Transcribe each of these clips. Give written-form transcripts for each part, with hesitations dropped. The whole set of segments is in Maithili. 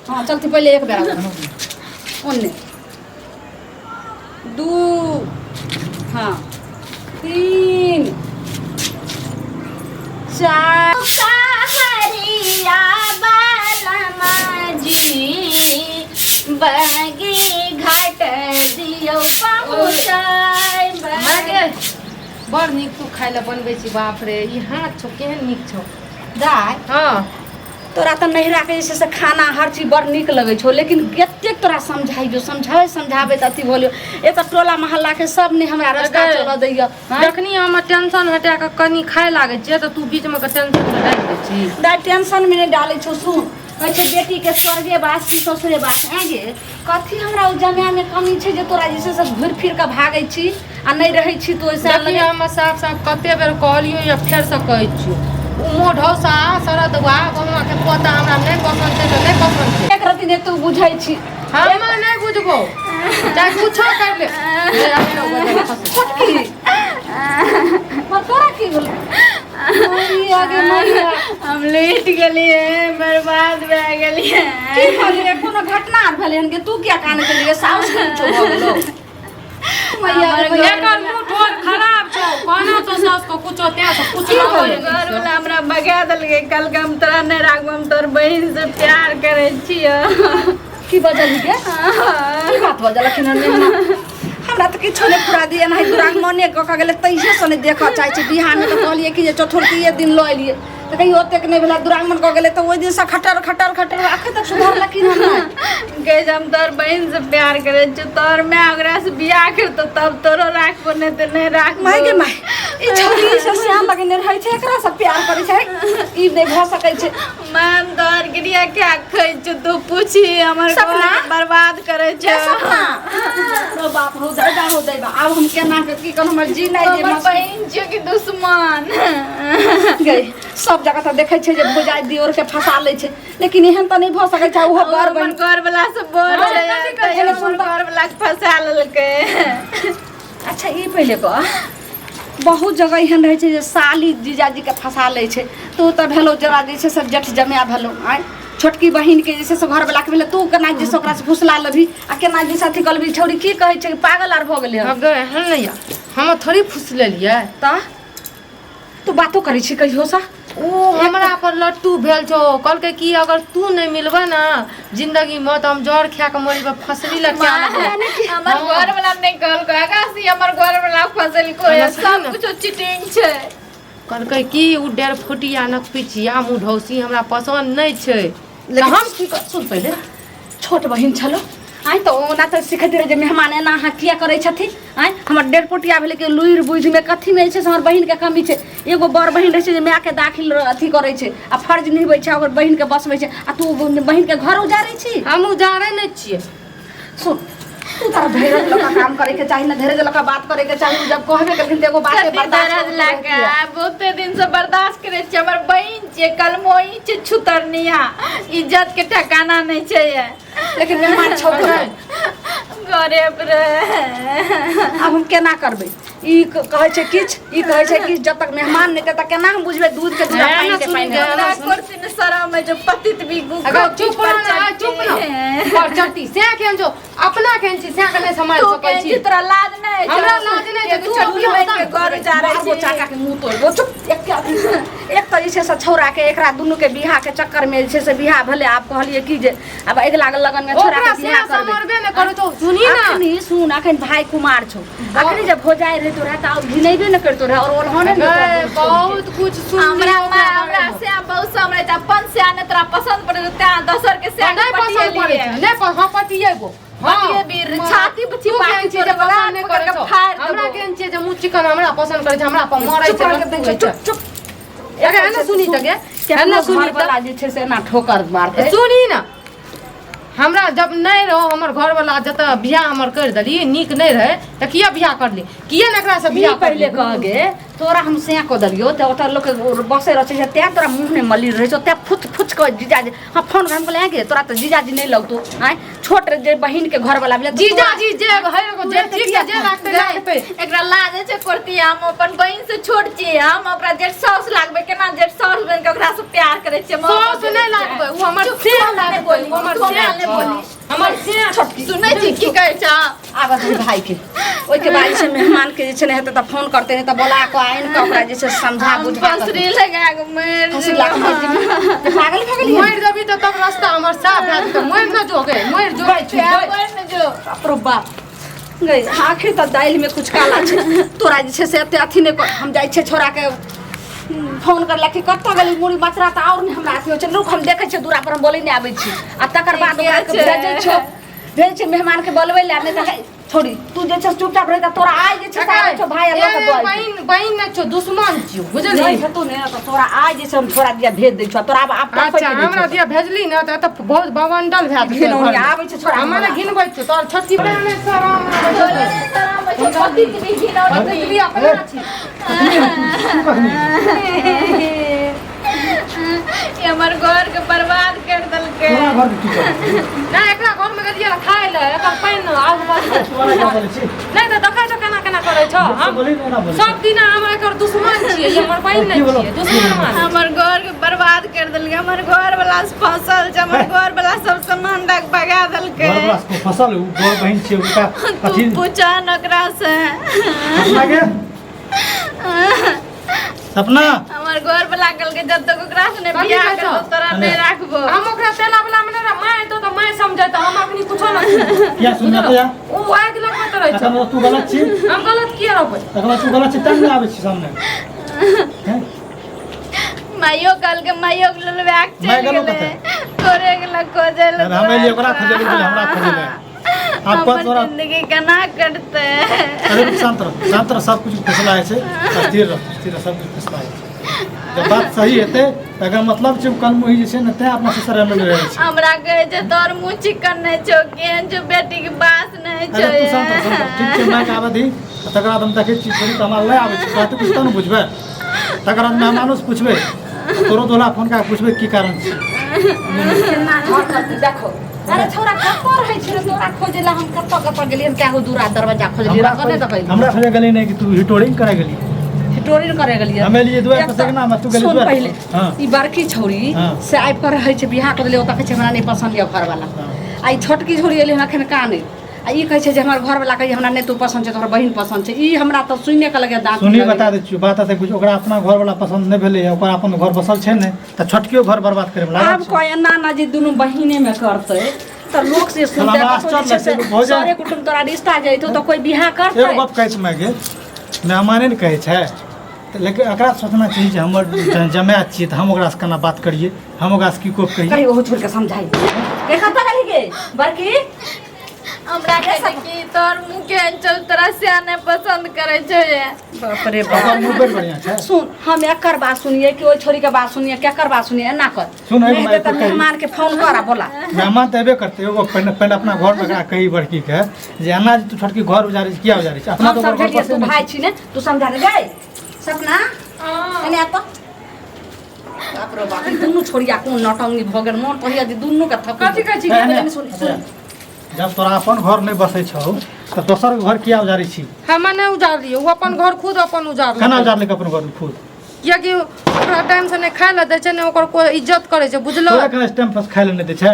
हाँ चलती पहिले एक बेरा ओन्ने दू हाँ तीन चार हरिया बालमा जी बगी घाट दियौ पहुँचाय मागे बड़ नीक तू खाय लए बनबै छी बाप रे ई हाथ छौ केहन नीक छौ दाय हँ तोरा तऽ नैहराके जे छै से खाना हर चीज बड़ नीक लगै छौ लेकिन एतेक तोरा समझाइयो समझाबै समझाबै तऽ अथी भऽ एक तऽ टोला मोहल्लाके सब नहि हमरा रास्ता अगर- चलऽ दैया आँय? जखनी हम टेंशन हटा कऽ कनि खाय लागै छियै तऽ तू बीचमे कऽ टेंशन मे डालि दै छी दाय टेंशनमे नहि डालै छौ सुन कहै छै बेटीके स्वर्गे बास कि ससुरे बास आँय गे कथी हमरा ओ जमायमे कमी छै जे तोरा जे छै से घुरि फिर कऽ भागै छी आ नहि रहै छी तऽ ओहिसँ देखी हम साफ साफ कते बेर कहलियो या फेरसँ कहै छियौ ओ मोढौसा शरदवा बौआ के पोता हमरा नहि पसन्द छै तऽ नहि पसन्द छै एक रति नहि तू बुझै छी हम नहि बुझबो चाहे कुछो कर ले ले, आबि जाओ, बजल खसू। छोटकी पर तोरा की भेलै मैया गे मैया हम लेट गेलियै बर्बाद भए गेलियै की भेलै कोनो घटना आर भेलै हन कि तू किया कानै छलियै साउस के कुछो भऽ गेलौ मैया गे मैया एकर मुंह ठोर खराब छौ कहना तो सास को कुछो तें से कुछ की भेलै? घर वाला हमरा भगा देलकै कहलकै हम तोरा नहि राखबो हम तोहर बहिन से प्यार करै छियौ की बजल गे की बात बजलखिन हन मेहमा हमरा तऽ किछो नहि फुरा दिए एनाहि दुरागमने कऽ कऽ गेलै तहिएसँ नहि देखऽ चाहै छै बिहारमे तऽ कहलियै कि जे चतुर्थीए दिन लऽ एलियै तऽ कहियो ओतेक नहि भेलै दुरागमन कऽ गेलै तऽ ओहि दिनसँ खटर खटर खटर अखन तक सुधरलखिन हन नहि कहै छै हम तोहर बहिन से प्यार करै छियौ तोहर माय ओकरा से बियाह करतौ तब तोरो राखबो नहि तऽ नहि राखबो माय गे माय ई छौड़ी से श्याम लगेने रहै छै एकरा से प्यार करै छै ई नहि भऽ सकै छै माय हम तोहर क्रिया क्या खाइ छियौ तू पूछी हमर सपना? घर बर्बाद करै ए छै सपना रो बाप रो दैबा हो दैबा आब हम केना के की कहू हमर जी नहि जे हमर मस्त बहिन छियौ कि दुश्मन गई सब जगह तऽ देखै छै जे भौजाइ दियोर के फंसा लै छै लेकिन एहन तऽ नहि भऽ सकै छै ओहो बर हमर बहिन घर वाला सब बड़ छै कथी कहै छै, तैयो हमर घर वाला के फंसा लेलकै अच्छा ई पहिले कह बहुत जगह एहन रहै छै जे साली जीजाजीके फंसा लै छै तू तऽ भेलौ जरा जे छै से जेठ जमाए भेलौ आँय छोटकी बहिनके जे छै से घरवलाके भेलै तू केना जे छै ओकरासँ फुसला लेबही आ केना जे छै अथी कऽ लेबही छौड़ी की कहै छै पागल आर भऽ गेलै हन अगे एहन नहि यऽ हम थोड़ी फुस लेलियै तऽ तू बातो करै छी कहियो सँ ओ हमरा पर लट्टू भेल छौ कहलकै कि अगर तू नहि मिलबे ने जिंदगी में तऽ हम जर खा के मरबै फसली लटका लेबै हमर घर वाला नहि कहलको आकाशी हमर घर वाला फसलको हमरा सुन सब ने। कुछ चीटिंग छै कहलकै कि ओ डेढ़ फुटिया नकपिचिया मुँह ढौसी हमरा पसन्द नहि छै लेकिन हम की सुन पहिले छोट बहिन छलो आँय तऽ ओना तऽ सिखैत रहै जे मेहमान एना अहाँ किया करै छथिन आँय हमर डेढ़ पोटिया भेलै कि लुरि बुझिमे कथीमे जे छै से हमर बहिनके कमी छै एगो बड़ बहिन रहै छै जे मायके दाखिल अथी करै छै आ फर्ज निभबै छै ओकर बहिनके बसबै छै आ तू बहिनके घर उजारै छी हम उजारै नहि छियै सुन तू तारा धैर्य लऽ कऽ काम करैके चाही ने धैर्य लऽ कऽ बात करैके चाही जब कहबे केलखिन तऽ एगो बाते छाती बर्दाश्त दर्द करू लागे बहुते दिन से बर्दाश्त करे छियै हमर बहिन छियै कलमोही छै छुतरनिया इज्जत के ठिकाना नहीं छै ये लेकिन मेहमान छौ घरे पर आब हम केना करबै ई कहै छै किछु ई कहै छै किछु जब तक मेहमान नहि तब केना हम बुझबै दूध के दूध आ पानि के पानि हमरा कुर्सी में शरम है जो पतित भी गु अगर चुप रह ना चुप रह पर चढ़ती से केहन छौ अपना केहन छी से के नहि सम्हारि तू सकै केहन छी छी तोरा लाज नहि हमरा लाज नहि छै, तू तू छोटकी अपना बहिन के घर उजारै मारबो छी चाका के मुंह तोड़बो चुप एक एक तऽ जे छै से छौड़ा के एकरा दुनू के बियाह के चक्कर में जे छै से बियाह भेलै आब कहलियै की जे आब अगिला लगन में छौड़ा ओकरा के से बियाह करबै समरबे नहि करै छौ सुनी ना अखनी सुन अखन भाई कुमार छौ अखनी जब भौजाइ रहितो रहे तऽ आओर घिनेबे नहि करितो रहे आओर ओलहने नहि गए, तोरा बहुत कुछ सुन हमरा माँ हमरा से बहुत समझ अपन से ने तोरा पसंद पड़े तें दोसर के से नहीं पसंद पड़े छै नहीं हाँ पटिएबो हाँ पटिएबी, छाती पर तू चिपा केहन के छियै जे तोरा पसंद नहि पकड़ करै के छौ फाड़ि हमरा देबो। केहन छियै जे मुँह चिकन हमरा पसंद करै छै हमरा पर मरै चुप छै रह के लट्टू चुप होइ छै। चुप अरे एना सुनी तऽ गे एना सुनी तऽ वाला जे छै से एना ठोकर मारतै सुनी ना हमरा जब नहि रहो हमर घरवाला जतऽ बियाह हमर करि देली नीक नहि रहै तऽ किया बियाह करली किया ने एकरासँ ई बियाह पहिले करली कह गे तोरा हम सैया कऽ देलियौ तऽ ओतऽ लोक बसै रहै छै तैं तोरा मुँह नहि मलिर रहै छौ तैं फुच फुच कऽ जीजाजी। हाँ, फोन कर, हम कहलियै गे तोरा तऽ जीजाजी नहि लगतौ। आँय, छोट जे बहिनके घरवला भेलै तऽ जीजाजी जे है एगो जे तोरा ठीक छै, जे लागतै लागतै। एकरा लाज छै कुर्ती। हम अपन बहिन से छोट छियै, हम ओकरा जेठ साउस लागबै। केना जेठ साउस बनि के ओकरा से प्यार करै छियै? साउस नहि लागबै, ओ हमर चुप, से तू हमरा नहि लागतै, बोली, ओ हमर तू हमरा से नहि बोली। हमर से सुनै छी की कहै छ? आबऽ दही भाइके, ओहिके बाद जे छै मेहमानके जे छै ने हेतै तऽ फोन करतै, नहि तऽ बोला कऽ आनि कऽ ओकरा जे छै समझा हम बुझा कऽ फसरी लगा के मरि फँसी लगा कऽ मरि जेबही। पागल भऽ गेलियै? मरि जबी तऽ तब रास्ता हमर साफ भए जेतै। मरि न जो गे, मरि जो। गै, छुइ, गै। मरि न जो। बाप रो बाप गै, आखिर तऽ दालिमे कुछ काला छै। तोरा जे छै से एते अथी नहि कर। हम जाइ छियै छोड़ाके फोन करलक कि कतऽ गेली मुड़ी मचरा, तऽ आओर नहि हमरा अथी होइ छै। रुक, हम देखै छियै दूरा पर, हम बोलै नहि आबै छी। आ तकर बाद ओकरा के भेजै छियौ, भेजै छियै मेहमानके बोलबै लए। नहि तऽ छोड़ी, तू जे छै चुपचाप रहि, तऽ तोरा आइ जे छै से आबै छौ भाय लऽ कऽ दऽ। बहिन बहिन नहि छौ, दुश्मन छियौ, बुझलिही? नहि हेतौ ने तऽ तोरा आइ जे छै हम छोड़ा दिया भेज दै छियौ तोरा। आब आब अच्छा, हमरा दिया भेजली ने तऽ एतऽ बहुत बवंडल भए जेतै। घिनौनी आबै छै छोड़ा। हमरा घिनबै छौ तोहर छोटकी बहिन नहि शरम आबै छौ। तोरे नहि शरम होइ छौ, पति के भी घिनौनी। पति भी अपना छी। ई हमर घर के बर्बाद कर देलकै। तोरा घर के की करबै? नहि, एकरा घर में गेलियै खाय लए, एकर पानि आगू बढ़लै। तोरा क्या बोलै छी? नहि तऽ देखै छौ केना केना करै छौ। हम बोली ने, एना बोलै। सब दिना हम एकर दुश्मन छियै, ई हमर बहिन नहि की बोलो? छियै, दुश्मन मान। हमर घर के बर्बाद कर देलकै। हमर घर वाला से फसल छै, हमर घर वाला सब सामान दऽ के भगा देलकै। घर वाला से फसल उ बर बहिन छियै ओकरा तू अथी पूछा न ओकरा से। सपना के सपना। हमर घर वाला कहलकै जब तक ओकरा से नहि कथी बियाह कहै छौ? करबो तोरा नहि राखबो। हम ओकरा तेला वाला मे नहि रह, माय एतौ तऽ माय समझेतौ, हम अखनी कुछो नहि सुनबो। किया सुनना तो या? ओ आगि लगबैत रहै छौ। तखन तू गलत छी। हम गलत किया रहबै? तखन तू गलत छी तब ने आबै छी सामने हैं? माइयो कहलकै, माइयो के लेल वैह माय चलि गेलौ गेलै कतऽ? तोरे के लग खोजै लए। अरे हम एलियै ओकरा खोजै लए, गेलै हमरा खोजै लए। आब कह हमर तोरा जिंदगी केना कटतै? अरे रुक, शांत रह, शांत रह, सब कुछ फैसला होइ छै। स्थिर रह, स्थिर रह, सब कुछ फैसला होइ छै। जब बात सही हेतै तऽ एकर मतलब छै ओ कलमुही जे छै ने तैं अपना ससुराल मे रहै छै। हमरा कहै छै तोहर मुँह चिकन नहि छौ, केहन छौ, बेटीके बास नहि छौ। अरे तू शांत रह, शांत रह। ठीक छै, मायके आबऽ दही आ तकर बाद हम देखै छी। छोड़ी तऽ हमरा नहि आबै छै, कहतै कुछ तब ने बुझबै। तकर बाद मेहमानो से पुछबै, तोरो दोला फोन कए कऽ पुछबै की कारण छै। केना घर करतै देखो। अरे छौड़ा, कतऽ रहै छै रे? तोरा खोजै लए हम कतऽ कतऽ गेलियै, कएगो दूरा दरवाजा खोजलियै, हमरा कने देखै हमरा खोजे गेली नहि कि तू हिटोरिंग करे गेली? हिटोरिन करे गेलियै। हम एलियै दुआरि पर एक तऽ- सगना मे, तू गेली सुन दुआरि पर। पहिले। हाँ। ई बड़की छौड़ी हाँ। से आबि कऽ रहै छै, बियाह कऽ देलियै ओतऽ, कहै छै हमरा नहि पसन्द यऽ घरवाला। हाँ। आ ई छोटकी छौड़ी एलै हन एखन कानै, आ ई कहै छै जे हमर घरवाला कहै हमरा नहि तू पसन्द छै, तोहर बहिन पसन्द छै। ई हमरा तऽ सुनिए कऽ लगैए दाँत सुनी लगैए। बता दै छियौ बात एते कुछ। ओकरा अपना घर वाला पसन्द नहि भेलै, ओकरा अपन घर बसल छै ने तऽ छोटकियो घर बर्बाद करे मे लागल आब छै। कह एना ना जे दुनू बहिने मे करतै तऽ लोक से सुनतै, हमरा कतौ जे आश्चर्य छै से लगै छै, भोजन- सरे कुटुम तोरा रिश्ता जैतौ तऽ कोइ बियाह करतै? एगो गप कहै छै माय गे, मेहमाने ने कहै छै तऽ, लेकिन एकरा सोचना चाही जे हमर जमाए छियै तऽ हम ओकरासँ केना बात करियै, हम ओकरासँ की गप कहियै। कही ओहो छोड़ के समझाई के कतऽ गेली गे बड़की? हमरा कहै छै कि तोहर मुँह केहन छौ, तोरा सएह नहि पसन्द करै छौ ये। बाप रे ओकर बाप। मुँह बड़ बढ़िआँ छै। सुन, हम एकर बात सुनिए कि ओहि छोरी के बात सुनिए, केकर बात सुनिए? एना कर। सुन, एगो नहि माय हेतै तऽ कही। मेहमान के फोन कर आ बोला। मेहमान तऽ एबे करतै। एगो पहिने पहिने अपना घरमे एकरा कही बड़की के जे एना जे तू छोटकी घर उजारै छी, किया उजारै छी अपना? हम तऽ ओकर घर समझलियै, बसे तू नहि भाय छै। छी ने, तू समझा दे। गै सपना, एने आ तऽ। बाप रे बाप, ई दुनू छोड़िया कोन नौटंकी भऽ गेल। मोन तऽ होइए जे दुनू के थक कथी कहै छी? एने- सुन सुन। जब तोरा अपन घर नहि बसै छौ तऽ दोसर के घर किया उजारै छी? हमे नहि उजारलियै, ओ अपन घर खुद अपन उजारलकै। केना उजारलकै अपन घर खुद? कियाकि ओकरा टाइम से नहि खाय लए दै छै, नहि ओकर कोइ इज्जत करै छै, बुझलो? तोरा केना टाइम पर खाय लए नहि दै छै?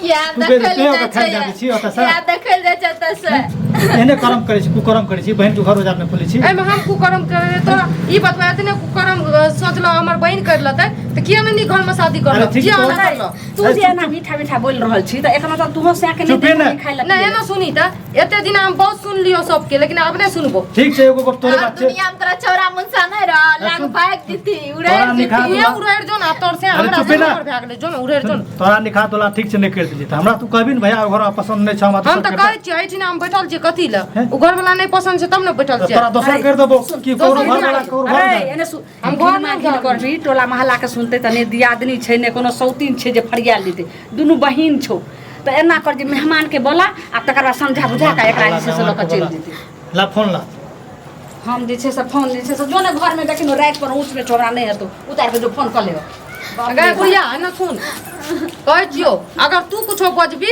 या तू कहै देखै तू लए ओकरा जाइ खाय छै लए दै छी ओतऽ से? या देखै लए जाइ छै ओतऽ से। एहने कर्म करै छी, कुकर्म करै छी, बहिन के घर उजार नहि खोलै छी। एहिमे हम कुकर्म करै? तोरा ई बतबा, एतने कुकर्म सोचलहुँ हमर बहिन करि लेतै तऽ किया नहि नीक घरमे शादी अरे करलक? ठीक किया छौ। एना करलक? तू जे एना मीठा मीठा बोलि रहल छी तऽ एकर मतलब तूहो सएह के नहि चुपे ने। खाय लए। नहि, एना सुनी तऽ एते दिन हम बहुत सुनलियौ सबके, लेकिन आब नहि सुनबो। ठीक छै, एगो गप तोरे और बात छै। दुनिया में तोरा छौड़ा मुनसा नहीं रह लाग सुन। भाग दीती उड़े तोरा निखा दीती। ये उड़ेर जो ना तोर से अरे हमरा चुपे से ना। ऊपर भए गेलै, जो ना उड़ेर जो ना। तोरा निखा तोला ठीक छै नहि करि देलियै तऽ हमरा तू कहबी ने भैया घर पसन्द नहि छौ हमरा हम दोसर तऽ करि कहै छियै, एहिठिना हम बैठल छियै कथी लए? हैं? ओ घरवला नहि पसन्द छै तब ने बैठल दे। छियै। तोरा दोसर करि देबो की दोसर ककरो घर वाला करि ककरो घर अरे जा। एने सु हम हम घर घर नहि घिन जायब। करबी, टोला मोहल्ला के सुनते तऽ नहि दियादनी छै, नहि कोनो सौतीन छै जे फरिया लेतै। दुनू बहिन छौ तऽ एना कर जे मेहमान के बोला आ तकर बाद समझा बुझा कऽ एकरा जे छै से लऽ कऽ चलि जेतै। ला फोन ला। हम जे छै से फोन जे छै से जो ने घरमे देखिन राति पर ऊँच में छोड़ा नहि हेतौ उतारि कऽ जो फोन कऽ लेब। गै बुढ़िया, एना सुन, कहै छियौ, अगर तू कुछो बजबी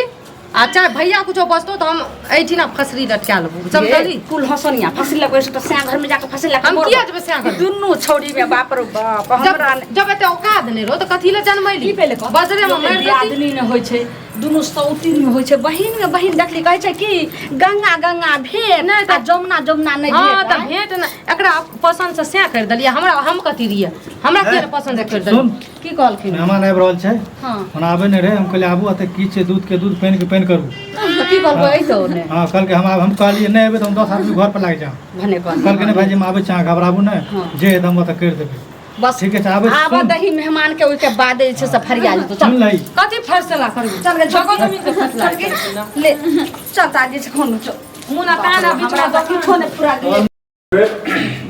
आ चाहे भैया कुछो बजतो तऽ हम एहिठिना फसरी लटका लेबो, समझली? कुल हसनिया फसरी लगबै छै तऽ सैं घरमे जाके फसरी लगा। हम किया जेबै सैं घरमे? दुनू छौड़ी में बाप रो बाप। जब हमरा नहि- जब एते औकात नहि रहो तऽ कथी लए जनमैली? की पहिले कह? बजरे मे मारि देती। दियादनी ने होइ छै, दुनू सौतीन में होइ छै, बहिन में बहिन। देखली, कहै छै कि गंगा गंगा भेंट नहि आ जमुना जमुना नहि हँ भेंट। तऽ भेंट ने एकरा पसन्द से सएह करि देलियै। हमरा हम कथी रहियै, हमरा किया नहि पसन्द से करि सुन। देलियै? की कहलखिन? मेहमान आबि रहल छै। हँ। ओना आबै नहि रहै, हम कहलियै आबू, एतऽ की छै, दूध के दूध पानि के पानि करू। की कहलकै? अइतौ ने? हँ, कहलकै हम आब। हम कहलियै नहि एबै तऽ हम 10 आदमी घर पर लागि जायब। भने कहलियै। कहलकै नहि भाइजी, हम आबै छी, अहाँ घबराबू नहि। हँ। जे हेतै हम ओतऽ करि देबै। बस। ठीक छै, आबै छी, आबऽ सुन। दही मेहमान के, ओहिके बाद जे छै से फरिया जेतौ। सुन चल। लही। कथी फैसला करबी? चल गे। जगह जमीन के फैसला करबी ने? ले चल, ता जे छै फोन चल। मुना ताना बीच हमरा में तऽ किछो नहि पूरा गेलै।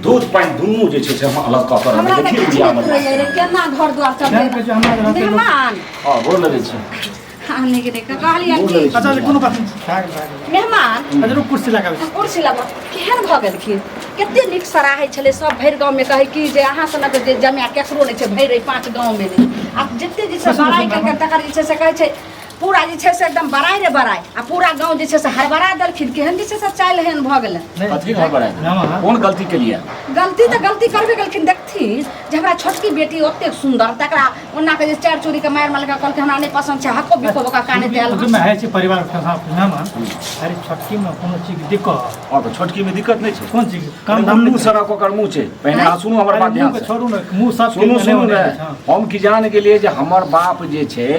दूध पानि दुनू जे छै से हम अलग कऽ कऽ हमरा रखबै। तऽ देखियौ किछु बुढ़िया नहि हमर पुरैया रे, केना घर द्वार जान चलतै? कहै छै हमरा जे रहतै लोक- मेहमान। हँ, गोर लगै छै। हाँ, नहि गेलै, कहलियै गोर कि लगै छै। अच्छा अच्छा, कोनो बात नहि, भए गेल, भए गेल। मेहमान। अच्छा रुक, कुर्सी लगाबै छी। कुर्सी लग केहन भऽ गेलखिन? कते नीक सराहै छलै सब भरि गाँवमे, कहै कि जे अहाँ सनक जे जमाए केकरो नहि छै भरि एहि 5 गाँवमे नहि। आ जते जे छै बड़ाइ केलकै तकर जे छै से कहै छै पूरा जे छै से एकदम बड़ाइ रे बड़ाइ, आ पूरा गाँव जे छै से हड़बड़ा देलखिन। केहन जे छै से चालि एहन भऽ गेलै? नहि, कथी घरबड़ा? मेहमान। कोन गलती केलियै? गलती तऽ गलती करबे केलखिन। देखथिन जे हमरा छोटकी बेटी ओतेक सुन्दर, तकरा ओना के जे चारि चोरी के मारि मारि कहलकै हमरा नहि पसन्द छै, हको बिको ओकरा काने देल। मे होइ छै परिवार के साथ मेहमान। अरे छोटकी मे कोनो चीज के दिक्कत? हँ, तऽ छोटकी मे दिक्कत नहि छै। कोन चीज के? काम धाम उल्लू सड़क ओकर मुँह छै। पहिने अहाँ सुनू हमर अरे बात मुँह ध्यान के से। छोड़ू ने, मुँह सब सुनू, सुनू ने। हम की जान गेलियै जे हमर बाप जे छै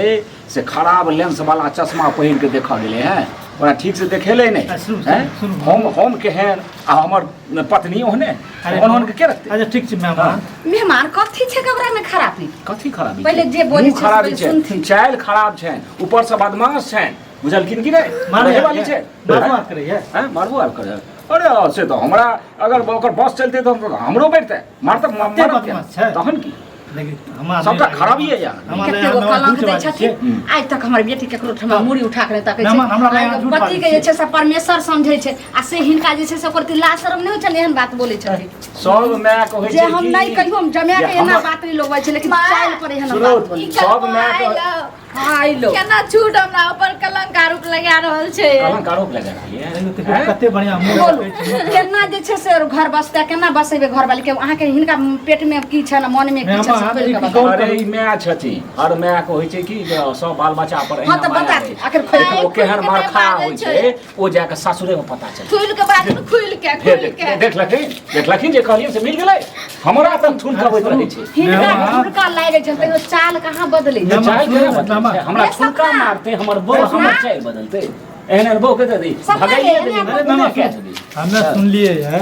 से खराब लेंस वाला चश्मा पहिर के देखऽ गेलै हैं, ओकरा ठीक से देखेलै नहि। आ, सुनू, हैं? सुनू। हम केहन आ हमर पत्नी ओहने, अरे ओहन ओहन के के रखतै? अच्छा ठीक छै मेहमान। मेहमान, कथी छै ओकरा में खराबी? कथी खराबी पहिले छै? जे बोलै मुँह छै से खराबी पहिले छै, सुनथिन। चालि खराब छनि, ऊपर से बदमाश छनि, बुझलखिन कि नहि? मारबो रहै वाली छै। मारबो आर करैया? हैं, मारबो आर करे? अरे से तऽ हमरा अगर ओकर बस चलतै तऽ हमरो बैठतै मारतै। कते मारब किया? बदमाश छै? तहन की? लेकिन हमरा सबटा नहि खराबिए यार। हमरा कते लग गो अहाँ कलंक झूठ दै बाजै छथिन। छियै। आइ तक हमर बेटी केकरो ठमा मूड़ी उठा के नहि तकै मेहमान, हमरा लग छै। अहाँ झूठ पति बाजै के जे छियै। छै से परमेश्वर समझै छै, आ से हिनका जे छै से ओकर लाज शरम नहि होइ छनि एहन बात बोलै छथिन? सब माय कहै जे छै हम कि नहि कहियो हम जमाए जे के एना हमर- बात नहि लगबै छै, लेकिन माँ, चालि पर एहन सुनू, बात बोलै छै। सब माय के हँ, अइलो। केना झूठ हमरा ऊपर कलंक आरोप लगा रहल छै। कलंक आरोप लगा रहलियै देखियौ, हैं? कते बढ़िया मुँह बोलू, रखै छै। केना जे छै से घर बसतै? केना बसेबै घरवाली के? अहाँके हिनका पेट में की छै ने मन में की छै से मेहमान, खोलि कऽ ई बताउ। गौर अरे करू। ई माय छथिन, हर माय के होइ छै कि जे सब बाल बच्चा पर हँ एहिना तऽ माया बता, रहै छै। आखिर खोलि लेकिन ओ केहन खोलि के मारखा नहि होइ बाजै छै, ओ जाके सासुरे में पता चलै। खुलि के बाजू, खुलि के। फेर खुलि के। देखलखिन, देखलखिन, जे कहलियै से मिल गेलै। हमरा तऽ ठुनकबैत रहै छै। हिनका मेहमान। हुनका लागै छै तैयो चाल कहाँ बदलै छै? मेहमान, चालि केना सुनू ने, बदलै छै? मेहमान। हमरा ए, ठुनका सपना। मारतै हमर बहू, हमर चालि बदलतै? एहन एहन बहू के दे दी सपना भगाइए रे, देली। एना अरे मेहमान, कए देली। हमे सुनलियै है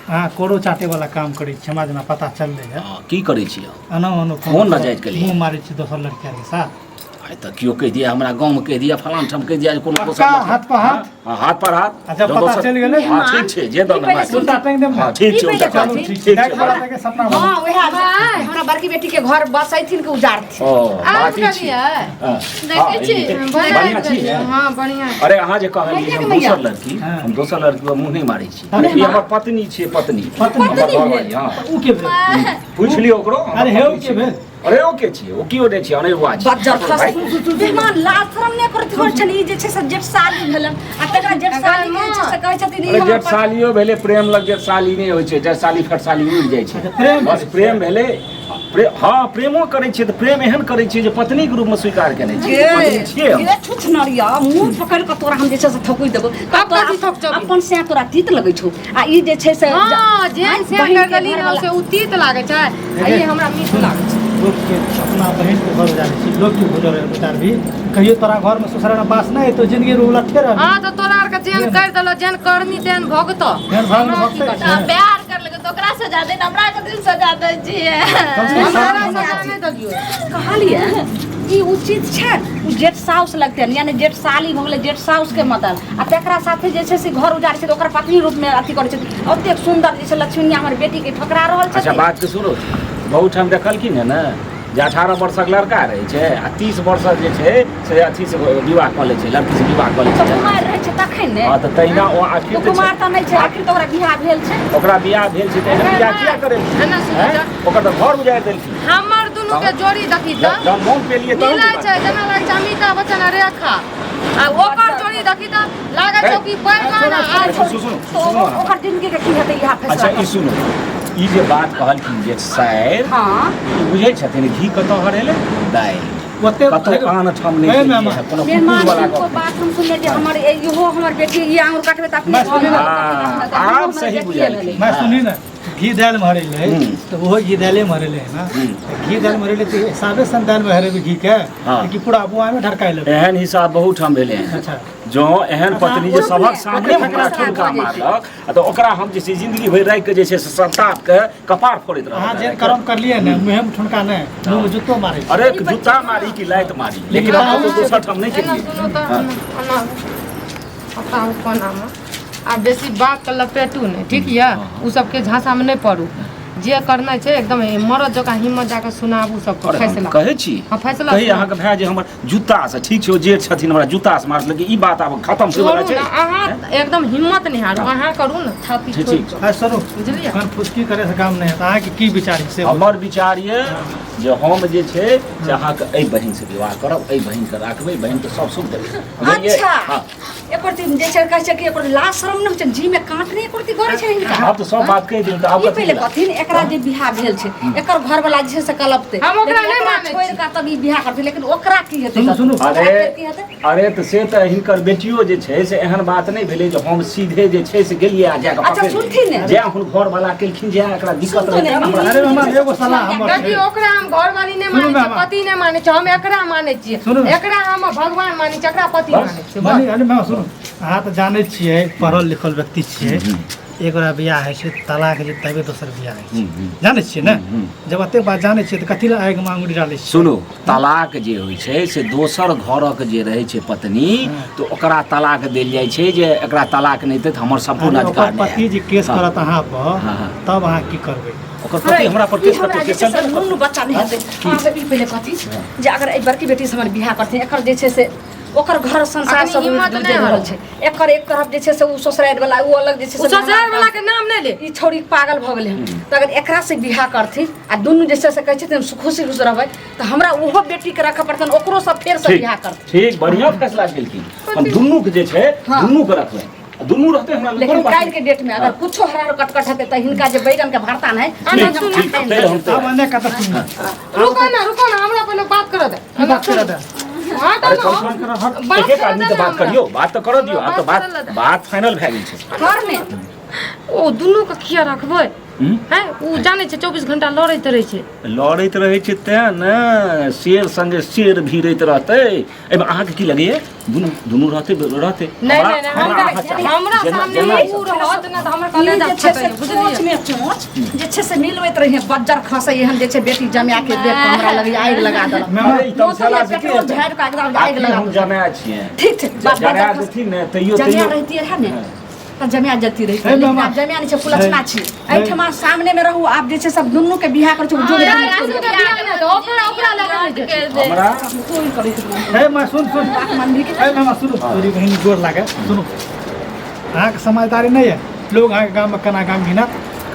अहाँ कोरो चाटे वाला काम करै छी, हमरा जेना पता चललै है। हँ, की करै छी हम? एना ओना कोन नाजायज केलियै? मुँह मारै छी दोसर लड़किया के साथ। आइ तऽ केओ कहि दिया, हमरा गाँवमे कहि दिया, फलान ठाम कहि दिया जे कोनो पक्का दोसर लड़का- हाथ पर हाथ? हँ, हाथ पर हाथ। अच्छा, जँ पता दोसर- चलि गेलै? हँ, ठीक छै, जे दऽ ई पहिले उल्टा टांगि देब ने? हँ, ठीक ई छै, पहिले उल्टा कहथिन। ठीक छै, ठीक बड़ा- छै, सपना हँ, उएह हमरा बड़की बेटी के घर बसैथिन कि उजारथिन? ओ आबि बात ई छी। गेलियै? हँ, देखै हँ, छी। ई- बढ़िआँ बढ़िआँ छी ने? हँ, बढ़िआँ। अरे अहाँ जे कहलियै भैया हम के भैया। दोसर लड़की, हँ। हम दोसर लड़की पर मुँह नहि मारै छी। पत्नी। ई हमर पत्नी छियै, पत्नी। पत्नी। हमर घरवाली, हँ। उ के भेल? पूछि लियौ ओकरो, हमर अरे हे, उ पत्नी के छियै। भेल? अरे ओ के छियै? ओ कियो नहि छियै, अनेरुआ छियै। बज्जर खस भाइ, मेहमान, लाज शरम नहि करैत होइ छनि? ई जे छै से जेठ साली भेलन, आ तकरा जेठ साली के जे छै से कहै छथिन ई अरे हमर जेठ सालियो भेलै, प्रेम लग जेठ साली नहि होइ छै, जेठ साली फट साली उड़ि जाइ छै। अच्छा, प्रेम बस प्रेम भेलै। हँ, प्रेमो करै छियै तऽ प्रेम एहन करै छियै जे पत्नीके रूपमे स्वीकार केने छियै। पत्नी छियै हम। ये छुछ नरिया, मुँह पकड़ि कऽ तोरा हम जे छै से थकुइ देबौ। कब कथी थकुचबी? अपन सैं तोरा तीत लगै छौ, आ ई जे छै से हँ, जेहन से बहिन कर के देली ने घरवाला। से उ तीत लागै छै आ ई हमरा मीठ लागै छै। लोकके अपना बहिनके घर उजाड़ै छी, लोकके गुजर उजाड़बी, कहियो तोरा घरमे ससुरालमे बास नहि हेतौ, जिंदगी उलट्ठे रहबी। हँ, तऽ तोरा आरके जेहन करि देलौ, जेहन करनी तेहन भोगतौ। जेहन भाग हमरा की भोगतै। करतै? आ प्यार कर लगे तऽ ओकरा सजा दे, हमरा के दिल सजा दै छियै। कम से कम हमरा सजा नहि देलियौ। कहलियै ई उचित छै? ओ जेठ साउस लगतै, यानी जेठ साली भऽ गेलै जेठ साउसके मतलब, आ तकरा साथे जे छै से घर उजाड़ै छै तऽ ओकर पत्नी रूपमे अथी करै छै। ओतेक सुन्दर जे छै लक्ष्मीनिया हमर बेटीके ठोकरा रहल अच्छा छथिन। बात के सुनू, बहुत ठाम देखलखिन है ने जे 18 वर्षक लड़का रहै छै आ 30 वर्षक जे छै से अथी से विवाह कऽ लै छै, लड़की से विवाह कऽ लै तऽ छै। कुमार रहै छै तखन ने। हँ, तऽ तहिना ओ आखिर तऽ कुमार तऽ नहि छै, आखिर तऽ ओकरा बियाह भेल छै। ओकरा बियाह भेल छै तऽ एहन बियाह किया करेलखिन? एना सुनू हैं? तऽ। ओकर तऽ घर उजाड़ि देलखिन। हमर दुनू के जोड़ी देखी तऽ जब मोन पेलियै तहन मिलै ने छै, जेना लागै छै अमिताभ बच्चन आ रेखा, आ ओकर जोड़ी देखी तऽ लागै छौ कि बैगन आ सुनू, सुनू, तऽ सुनू अहाँ। ओकर जिंदगी के की हेतै इएह अच्छा फैसला ई सुनू, ई जे बात कहलखिन जे शायर, हँ, ई बुझै छथिन घी कतऽ हरेलै दालि ओते कतौ आन ठाम नहि हे गेलियै मामा। हँ, कोनो मेहमान कुकुर वाला को गप बात हम सुनने जे हमर इहो हमर बेटी ई आंगुर काटबै तऽ अपने मैं सुनी ना। हँ, आब सही बुझायल। मैं सुनी ने, घी दालि में हरेलै हम्म। तऽ ओहो घी दालिए में हरेलै है ना। हम्म। तऽ घी दालि में हरेलै तऽ हिसाबे सन दालि में हरेबै घी के हाँ। कि पूरा बुआ में ढरकाइ लेबै। एहन हिसाब बहुत ठाम भेलै हँ। अच्छा, जँ एहन पत्नी जे सभक सामने हमरा ठुनका मारलक आ तऽ ओकरा हम जे छै जिंदगी भरि राखि के जे छै से संताप के कपार फोड़ैत अहाँ रहब। जे कर्म करलियै ने, मुँहे में ठुनका नहि, मुँह में जूतो मारै छै। अरे जूता मारी कि लात मारी, लेकिन हम कतौ दोसर ठाम नहि एना केलियै। सुनू तऽ, एना पता कोनामे आ बेसी बात के लपेटू नहि, ठीक यऽ? ओ सबके झांसामे नहि पड़ू, जे करनाइ छै एकदम मरद जकाँ हिम्मत जाके सुनाबू सबके। अरे हम फैसला कहै छी। हँ, फैसला कही सुनाउ। अहाँके भाय जे हमर जूता से ठीक छै, ओ जेठ छथिन, हमरा जूता से मारलक, ई बात आब खत्म होय वाला छोड़ू छै। ने अहाँ, एकदम हिम्मत नहि हारू, अहाँ करू ने छाती ठीक, ठोकि ठीक। कऽ। आ सुनू, बुझलियै? एखन फुसकी करे से काम नहि हेतै, अहाँके की विचार छै से बोलू। हमर विचार यऽ जे हम जे छै से अहाँके एहि बहिन से विवाह करब, एहि बहिन के राखबै, बहिन के सब सुख देबै, बुझलियै? अच्छा। हँ। एकर दिन जे छै कहै छै कि एकर लाज शरम नहि होइ छै, जी में कांट नहि एकर गड़ै छै हिनका। आब तऽ सब बात कहि देलहुँ तऽ आब ई कथी पहिले लए? कथिन एकरा जे बियाह भेल छै, एकर घरवाला जे छै से कलपतै, हम ओकरा लेकिन नहि एकरा मानै छोड़ि छी। कऽ तब ई बियाह करतै, लेकिन ओकरा की हेतै? सुनू, सुनू। ओकरा अरे फेर की हेतै? अरे तऽ से तऽ हिनकर बेटियो जे छै से एहन बात नहि भेलै जे हम सीधे जे छै से गेलियै आ जाके अच्छा, पकड़ि सुनथिन ने। जे हुन घरवाला केलखिन जे एकरा दिक्कत सुनतो रहै ने, ने हमरा। अरे मामा, एगो सलाह हमर छै। देखियौ, ओकरा हम घरवाली नहि सुनू मानै छियै, मामा। पति नहि मानै छियै, हम एकरा मानै छियै। सुनू। एकरा हम भगवान मानै छियै, एकरा पति बस। मानै छियै। मनी, अरे मामा सुनू, अहाँ तऽ जानै छियै, पढ़ल लिखल व्यक्ति छियै, एक गोरा बियाह होइ छै, तलाक जे तबे दोसर बियाह होइ छै, जानै छियै ने? जब एतेक बात जानै छियै तऽ कथी लए आगिमे अङ्गुरी डालै छियै? सुनू, तलाक जे होइ छै से दोसर घरक जे रहै छै पत्नी, तऽ ओकरा तलाक देल जाइ छै जे एकरा तलाक नहि देत हमर सम्पूर्ण अरे अधिकार ओकर नहि पति हैत। जे केस हाँ। करत अहाँ पर, हाँ, हाँ। तब अहाँ की करबै? ओकर पति हमरा पर ई केस हमरा करतै? जे केस छै से चलतै ने? नुनू बच्चा नहि हेतै अहाँके। ई पहिले कथी जे अगर एहि बड़की बेटीसँ हमर बियाह करथिन, एकर जे छै से ओकर घर संसार अखनी सब हिम्मत उजड़ि नहि रहल हारू। छै। एकर एक तरफ जे छै से ओ ससुरारि वाला, ओ अलग जे छै ओ से ससुराल वाला के नाम नहि ले। ई छौड़ी पागल भऽ गेलै हन, तऽ अगर एकरा से बियाह करथिन आ दुनू जे छै से कहै छथिन हम खुशी खुश रहबै, तऽ हमरा ओहो बेटीके रखऽ पड़तनि, ओकरो सब फेरसँ ठीक बियाह करथिन। ठीक, बढ़िआँ फैसला केलखिन। हम दुनूके जे छै हाँ। दुनूके रखबै, दुनू रहतै हमरा लग, लेकिन कोनो बात काल्हि के डेट में अगर कुछो हरारो कटकट हेतै तऽ हिनका जे बैगन के भरता नहि अना ठीक, सुनू। ठीक, तै हम आब अने कतऽ सुनू। रुको ना, रुको ना, हमरा पहिले बात करऽ दे। की बात करऽ दे? हाँ अरे तऽ कम से ना, कम बात एक एक करऽ आदमी दे तऽ ना बात हमरा। करियौ, बात तऽ करऽ दियौ। आब तऽ बात करऽ बात दे। बात फाइनल भए गेल छै। घर में ओ दुनू के किया रखबै? हम्म? हैं, ओ जानै छै 24 घंटा लड़ैत रहै छै। लड़ैत रहै छै तेँ ने शेर संगे शेर भिड़ैत रहतै। एहिमे अहाँके की लगैए? दुनू दुनू रहतै रहतै। नहि हमरा नहि नहि, हमरा हमरा अहाँ चाही। हमरा जेना सामने जेना ओ रहत ना तऽ हमर ई कलेजा जे छै से फटैए, चोंच बुझलियै? में चोंच जे छै से मिलबैत रहिए, बज्जर खसै एहन जे छै बेटी जमा के देख कऽ हमरा लगैए आगि लगा देलक। मामा, अरे ई तमसाला से की पेट्रोल हेतै? झाड़ि कऽ एकदम आगि आखिर लगा हम देलक। जमाए छियै। ठीक छै, बाप जमाए बज्जर खस देथिन ने तैयो जमाए तैयो रहितियै रहए ने तऽ जमाए जती रही, हे लेकिन मामा। आब जमाए नहि छै, कुलक्षणा छी। एहिठमा सामने मे रहू, आब जे छै सब दुनू के बियाह करै छै जोड़े। नहि, दुनू के बियाह नहि हेतै, ओकरा ओकरा लग नहि जेतै। हमरा कोई करै छै हे माँ, सुन सुन। बात मानबी कि हे मामा सुनू, तोरी बहिन गोर लागे। सुनू, अहाँके समझदारी नहि यऽ, लोग अहाँके गाममे केना गाम घिना,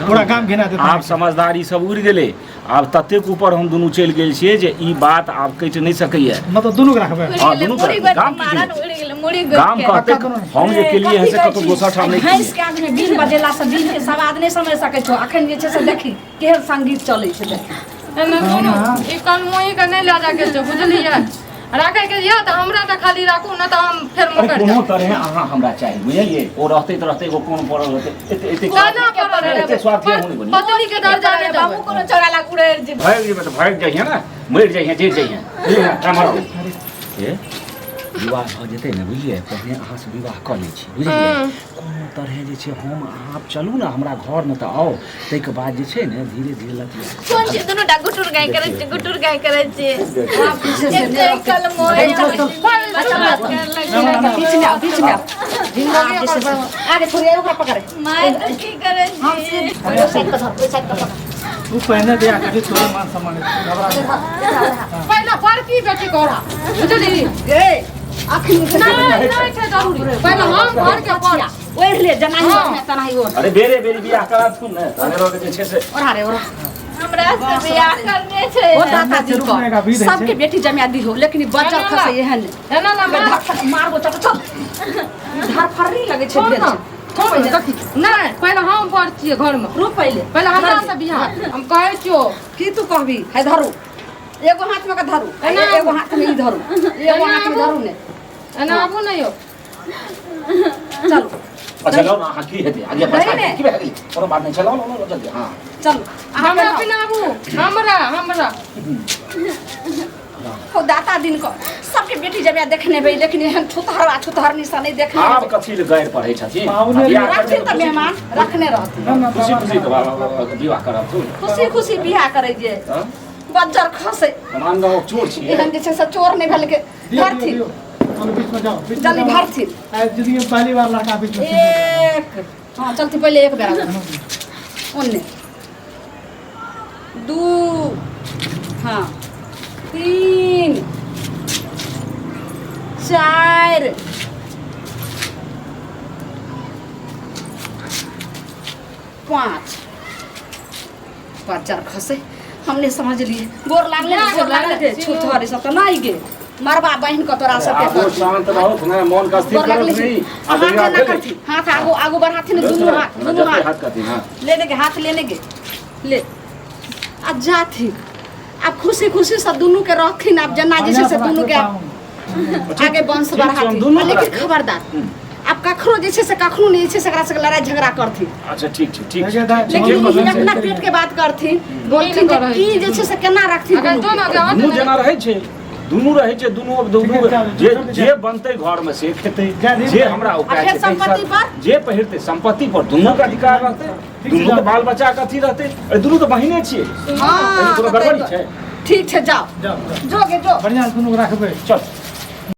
पूरा गाम घिना देत। आब समझदारी सब उड़ि गेलै, आब ततेक ऊपर हम दुनू चलि गेल छियै जे ई बात आब कटि नहि सकैए। मतलब दुनू के रखबै? हाँ, दुनू के मुड़ी रखबै। गाम की मारन गेलै? उड़ि गेलै मुड़ी गाम गोड़ के। कहतै पक्का दुनू। हम जे केलियै हँ से कतौ दोसर ठाम नहि भैंस केलियै। के आगू मे बीन बजेला से बीन के सवाद नहि समझ सकै छौ। अखन जे छै से देखी केहन संगीत चलै छै, देखी। एना सुनू, ई कलमोही के नहि लऽ जाके छै, बुझलियै? राखै के यऽ तऽ हमरा तऽ खाली राखू, नहि तऽ हम फेर अरे मुकरि कोनो जायब। तरहे अहाँ हमरा चाही, बुझलियै? ओ रहतै तऽ रहतै, एगो कोन पड़ल रहतै, एते एते केना पड़ल रहबै? एते स्वार्थी हम नहि बनी। पत्नी के दर्जा नहि देबै। बाबू कोनो चौरा लाग उड़ै जे भागि जेबै तऽ भागि जइहे ने, मरि जइहे, जरि जइहे, बुझलियै? हमरा ए विवाह भऽ जेतै ने, बुझलियै? पहिने अहाँसँ विवाह कऽ लै छी, बुझलियै? कोनो तरहे जे छै हम अहाँ चलू ने हमरा घरमे तऽ आउ, ताहिके बाद जे छै ने धीरे धीरे लतिया। कोन छी दुनू टा गुटुर गाय करै छी, गुटुर गाय करै छी। आब जे छै से एते कलमोही बीच में आओ, बीच में आओ। जिंदगी ओकर बर्बाद। आगे छोड़िए, ओकरा पकड़े। माय तऽ की करै हम छी? ओहि साइड पर धर, ओहि साइड पर पकड़। तू पहिने बियाह करी तोरे मान सम्मान हेतौ, घबरा नहीं। पहिले बड़की बेटी के ओढ़ा बुझली ए अखन नहि नहि छै जरूरी पहिले हम घर के पर ओढ़ ले जनाही हाँ। ओढ़ने तनाही ओढ़ अरे बेरे बेरी बियाह करा थुन ने तहने रह के जे छै से ओढ़ा रे ओढ़ा हमरा से बियाह करने छै ओ दाता जी रूप में एका को विध होइ छै। सबके बेटी जमा दी हो लेकिन ई बच्चा एना खसे एहन नहि। एना ना मार धर मारबो चट चल धर फर्री लगे छै छोड़ भेल ना छै। छोड़ ना कथी नहि पहिले हम पर छियै घरमे रुक पहिले पहिले हमरा से बियाह हम कहै छियौ की तू कहबी है धरू एगो हाथ में के धरू एना एगो हाथ में ई धरू एगो एना हाथ में आबू। धरू ने एना आबू ने यौ चलू अच्छा लाउ ने अहाँ की हेतै आगे पाछा नहीं, नहीं। की भए गेलै कोनो बात नहि छै लाउ लाउ लाउ जल्दी हाँ चलू अहाँ हमरा पेन्हाउ। पिनाबू हमरा हमरा हो दाता दिन को सबके बेटी जब देखने भई लेकिन एहन छुतहर छुतहर निशा नहीं देखने आब हेबै। कथी लए गैर पढ़ै छथिन पाहुने बियाह करबै रखथिन तऽ मेहमान रखने रहथिन ना, ना, खुशी खुशी तऽ विवाह करब तू खुशी खुशी बियाह करै जे हाँ? बज्जर खसे समान गाँव चोर छियै एहन जे छै से चोर नहि भेल के दियौ, दियौ, धरथिन दियौ। चलो बीच में जाओ बीच में जल्दी जाओ। भरथिन आइ जिंदगी में पहली बार लड़का बीच में सिंदूर एक हाँ चलती पहिले एक बेर ओन्ने दू हाँ तीन चारि पाँच पाँच चार खसे हमने समझ लिए गोर लागले ने, गोर लागले छुथरी सब तऽ नहि गे मरबा बहिन के तोरा सबके आबो शांत रहत ने मन का स्थिर गोर लागले करत नहीं आ हाथ दुनिया ना करथी हाथ आगू आगू बढ़ाथी ने दुनू हाथ दुनू हाथ हाथ करती हां लेने के हाथ लेने के ले आ जाथी आब खुशी खुशी से दुनू के रखथिन आब जेना जे छै से दुनू के आगे वंश ठीक छै, हम बढ़ाथिन दुनू आ लेकिन के खबरदार आब कखनो जे छै से कखनो नहि जे छै से एकरा सबके लड़ाई झगड़ा करथिन अच्छा ठीक छै ठीक छै लेकिन ई अपना पेट के बात करथिन बोलथिन जे की जे छै से केना रखथिन अगर दुनू जो के। ना आगे दुनू जेना रहै छै दुनू रहै छै दुनू अब दुनू ठीक है, जे चल, जे बनतै घर में से खेतै जे हमरा आ उपाय फेर छै ताहि संपत्ति हिसाब- पर? जे पहिरतै संपत्ति पर दुनू के अधिकार रहतै ठीक छै, दुनू के जाउ। बाल बच्चा के अथी रहतै अरे दुनू तऽ बहिने छियै हाँ कोनो तऽ गड़बड़ी ताहि छै ठीक छै जाओ जाओ जाओ जो गे जो बढ़िआँ से दुनू के राखबै चल